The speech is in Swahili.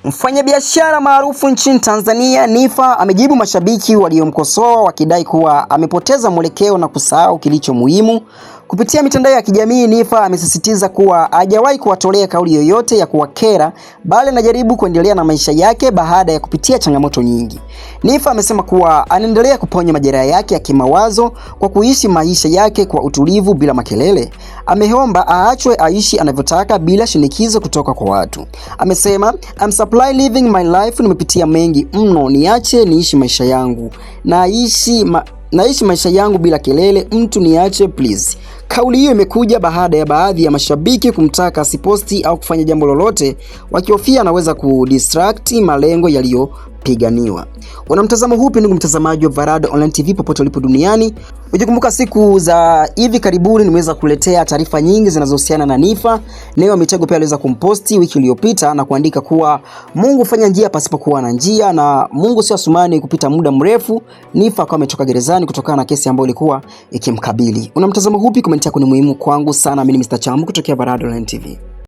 Mfanyabiashara maarufu nchini Tanzania Niffer amejibu mashabiki waliomkosoa wakidai kuwa amepoteza mwelekeo na kusahau kilicho muhimu. Kupitia mitandao ya kijamii, Niffer amesisitiza kuwa hajawahi kuwatolea kauli yoyote ya kuwakera, bali anajaribu kuendelea na maisha yake baada ya kupitia changamoto nyingi. Niffer amesema kuwa anaendelea kuponya majeraha yake ya kimawazo kwa kuishi maisha yake kwa utulivu bila makelele. Ameomba aachwe aishi anavyotaka bila shinikizo kutoka kwa watu. Amesema, "I'm supply living my life, nimepitia mengi mno, niache niishi maisha yangu. Naishi maisha yangu bila kelele, mtu niache please." Kauli hiyo imekuja baada ya baadhi ya mashabiki kumtaka asiposti au kufanya jambo lolote, wakihofia anaweza kudistract malengo yaliyopiganiwa. Una mtazamo upi, ndugu mtazamaji wa Varado Online TV popote ulipo duniani? Ukikumbuka siku za hivi karibuni nimeweza kuletea taarifa nyingi zinazohusiana na Niffer. Nay Mitego pia aliweza kumposti wiki iliyopita na kuandika kuwa Mungu fanya njia pasipokuwa na njia na Mungu sio Asumani kupita muda mrefu Niffer akawa ametoka gerezani kutokana na kesi ambayo ilikuwa ikimkabili. Una mtazamo upi? Comment yako ni muhimu kwangu sana. Mimi ni Mr. Chambu kutokea Varado Online TV.